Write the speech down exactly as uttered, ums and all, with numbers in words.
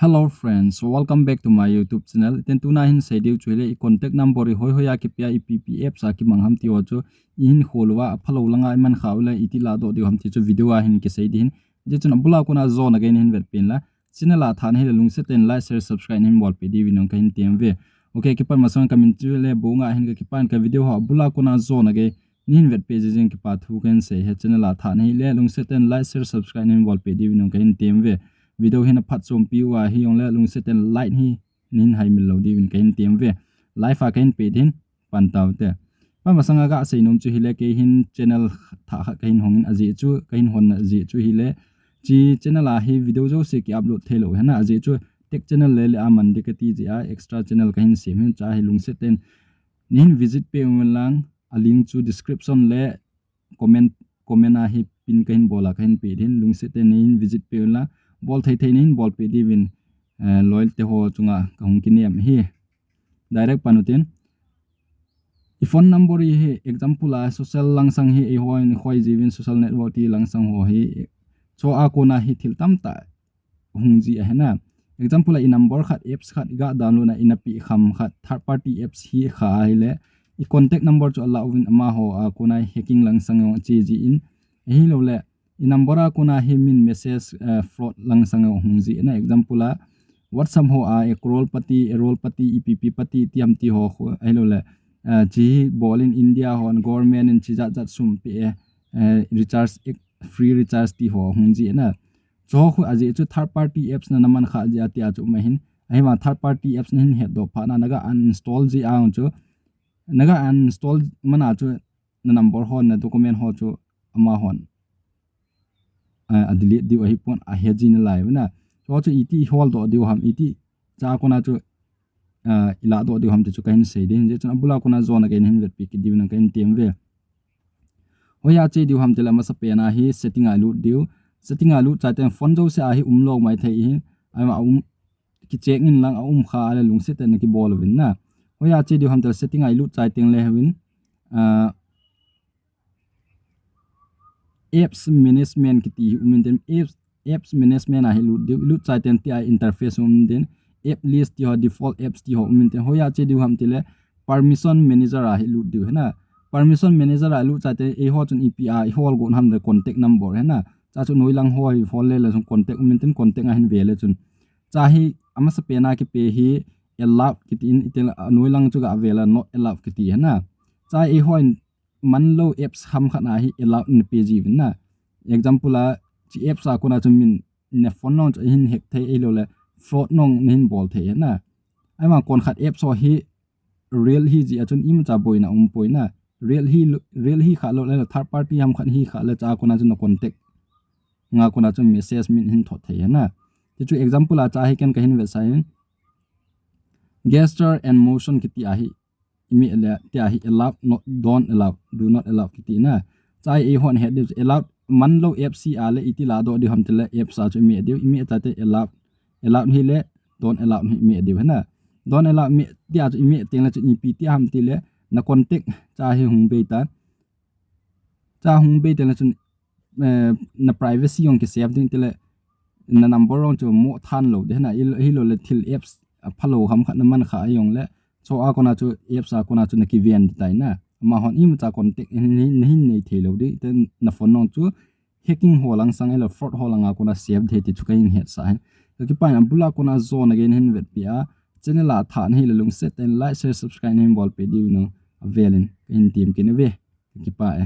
Hello friends, welcome back to my YouTube channel. Iten tuna hin sei diu chu hile i contact number i hoi hoi a kipia ipi ipi apps a kimang ham ti ho chu i hin khol uva, aphalou langa i man kha u le iti ladoh diu ham ti chu video a hin kisei ding ahin. Hijeh chun abula kona jona gei nahin vetpi in la, channel a tha nahi le lungset in like, share, subscribe nahin bolpi diuvin jong kahin tem uve. Ok, kipan masang kamin chu le Bounga ahin, ka kipan ka video ho abula kona jona gei nahin vetpi jing jing kipa thu kahin sei e. Channel a tha nahi le lungset in like, share, subscribe nahin bolpi diuvin jong kahin tem uve. Video hi na phatchompi uva hijongle lungset in like hi nahin haimil lou diuvin kahin tem uve. Live a kahin pe ding ahin, pan taute. Pan masanga gasei nom chu hile kei hin channel thah khat kahin hong in, ajeh chu kahin honna jeh chu hile, chi channel a hi video jouse ki upload theilou ahin, ajeh chu tech channel le le a man ding kati jeh a extra channel kahin sem ahin. Chua hi lungset in nahin visit peh uvin lang, a link chu description le comment, comment a hi pin kahin bol a kahin pe ding ahin, lungset in nahin visit peh uvin lang, bol thei thei nahin bolpi diuvin, eh, loite ho chunga kahung kinem ahi. Direct pan utin. I phone number hi, example a social langsang hi eihon i khoi jiuvin, social network ti langsang ho hi, chua kona hi thil tamtah hung ji ahin. Example a i number khat, apps khat i ga download na, i napi kham khat, third party apps hi kha ahile, i contact number chu alah uvin amaho a kona hacking langsang jong che ji in, ahilouleh i number a kona hi min message, eh, fraud langsang jong hung ji ahin. Example a WhatsApp ho a, eh, crorepati, eh, crorepati, ipi ipi pati ti ham ti ho khu, ahilouleh, eh, chi hi bol in India hon government in chi jat jat sum pe e, eh, recharge, eh, free recharge ti ho hung ji ahin. Chu ho khu ajeh chu third party apps na naman kha jeh a tia chu um ahin. Ahivang third party apps nahin hetdoh phat na, naga uninstall ji a chu, naga uninstall man a chu na number ho, na document ho chu amahon, eh, a delete diu ahipon, ahe ji nalai uve na. Chu ho chu iti i holdoh diu ham, iti chua kona chu, eh, i ladoh diu ham ti chu kahin sei ding ahin. Hijeh chun abula kona jona gei nahin vetpi kit diuvin kahin tem uve. Hoiya che diu ham tile amasapen a hi setting a i lut diu. Setting a i lut chai teng phone jouse a hi umlou maithei ahin. Ahivang a um, kichek in lang, a um kha ahile lungset in na kibol uvin na. Hoiya che diu ham tile setting a i lut chai teng le heuin, ah, apps management kiti hi um intin, apps, apps management a hi lut diu, i lut chai teng tia interface um intin, app list ti ho, default apps ti ho um intin. Hoiya che diu ham tile permission manager a hi lut diu ahin. Permission manager a i lut chai teng eiho chun ipi a i hol got ham le contact number ahin. Chua chu noilang ho hi hol le le chun contact um intin, contact a hin ve le chun, chua hi amasapen a kipe hi allowed kiti in, iti le, ah, noilang chu ga ve le not allowed kiti ahin. Chua hi eihon manlou apps ham khat na hi allowed in pe ji uvin na. Example a, chi apps a kona chu min, na phone nong chu hin hack thei, ahilouleh fraud nong nahin bol thei ahin. Ahivang konkhat apps ho hi real hi jeh a chun imacha boina um poi na. Real hi, real hi kha lou le, third party ham khat hi kha le, chua kona chu na contact nga kona chu message min hin thot thei ahin. Ti chu example a chua hi ken kahin vetsah in. Gesture and motion kiti a hi i meh le, tia hi allowed, not, don't allow, do not allow kiti na. Chua hi eihon het diu chu allowed, manlou apps hi ahile iti ladoh diu ham tile apps a chu i meh diu, i meh chai teng allowed, allowed hile don't allow hi i meh diu ahin. Don't allow meh, tia chu i meh teng le chun ipi ti ham tile na contact chua hi hung bei tan. Chua hung bei teng le chun, eh, na privacy jong ki save ding tile, na number jong chu mo than lou ding ahin, ahilou le thil apps aphalou ham khat naman kha ahijongle, chua kona chu, apps a kona chu na kiven ding tai na. Amahon imacha contact nahin, nahin nei thei lou ding, iti le na phone nong chu hacking ho langsang ahilou fraud ho langa kona save thei ti chu kahin hetsah ahin. Ka kipan abula kona jona gei nahin vetpi a, channel a tha nahi le lungset in like, share, subscribe nahin bolpi diuvin jong avel in kahin tem kit uve. Ka kipah e.